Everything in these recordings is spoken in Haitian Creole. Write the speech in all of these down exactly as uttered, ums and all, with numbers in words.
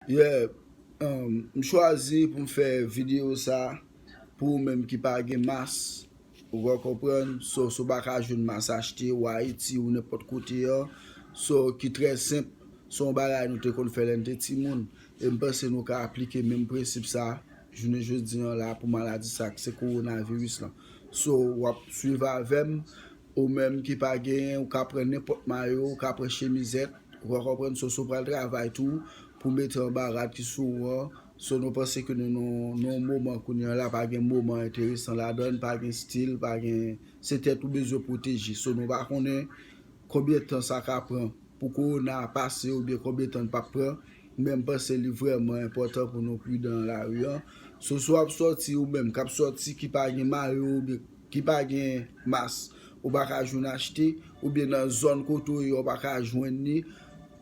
Yeah, um, m chwazi pou m fè videyo sa pou ou menm ki pa gen mas, ou konprann? So, si w pa ka jwenn mas achte, ou Ayiti, ou nenpòt kote an, so, ki trè senp, se yon bagay nou te konn fè lè n te timoun. E m panse nou ka aplike menm prensip sa jounen jodi an la pou maladi sa k se kowonaviris lan. So, w ap swiv avè m, ou menm ki pa genyen, ou ka pran nenpòt mayo, ou ka pran chemizèt, ou ka konprann, so, si w pral travay tou, pou mete anba rad ki sou ou an, so, nou panse ke nou, nou, nou yon moman kounye a la, pa gen moman enteresan ladan l, pa gen stil, pa gen, se tèt ou bezwen pwoteje. So, nou pa konnen konbyen tan sa ka pran pou kowona a pase oubyen konbyen tan l p ap pran, men m panse li vrèman enpòtan pou nou pridan nan lari an. So, si w ap sòti ou menm k ap sòti ki pa gen mayo oubyen ki pa gen mas, ou pa ka jwenn achte, oubyen nan zòn kote w ye, ou pa ka jwenn li,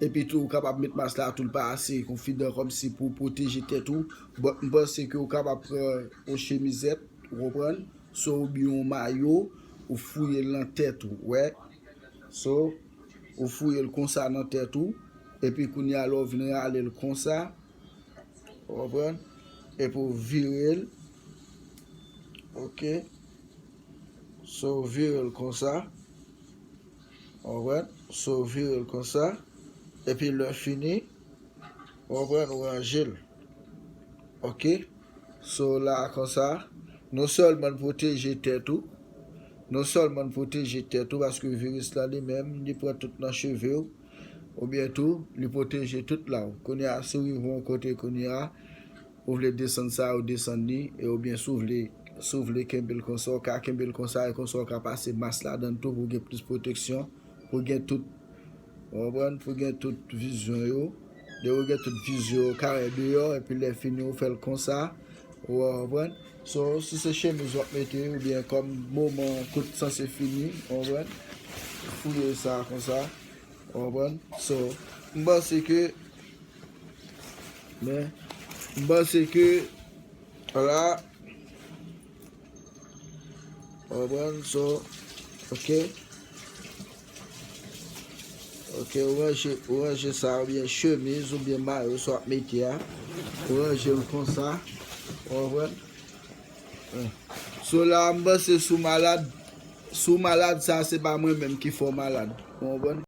epi tou ou kapab met mas la tou, l pa ase konfidan kòmsi pou w pwoteje tèt ou. But m panse ke ou kapab pran yon chemizèt, ou konprann? So, oubyen yon mayo, ou fouye l nan tèt ou, wè. So, ou fouye l konsa nan tèt ou, epi kounye a lè w vin rale l konsa, ou konprann? Epi w vire l, ok? So, w vire l konsa, ou konprann? So, w vire l konsa, epi lè fini, ou konprann, ou ranje l. Ok? So, la, konsa, non sèlman l pwoteje tèt ou, non sèlman l pwoteje tèt ou, paske viris la li menm, li pran tout nan cheve w, oubyen tou, li pwoteje tout la w. Kounye a, si w rive yon kote kounye a, ou vle desann sa, ou desann li, e oubyen si w vle, si w vle kenbe l konsa, ou ka kenbe l konsa, e konsa w ka pase mas ladan l tou pou w gen plis pwoteksyon, pou w gen tout, ou konprann, pou w gen tout vizyon yo. Depi w gen tout vizyon yo, w ka wè deyò, epi lè fini, ou fè l konsa, ou konprann. So, si se chemiz w ap mete, oubyen kòm moman tout sanse fini, ou konprann, fouye sa konsa, ou konprann. So, m panse ke, men, m panse ke, la, ou konprann, so, ok. Ok, ou ranje, ou ranje sa, oubyen chemiz, oubyen mayo, sa w ap mete a. Ou ranje l konsa, ou konprann. Eh. So la, m panse si w malad, si w malad, sa se pa mwen menm ki fè w malad. Ou konprann?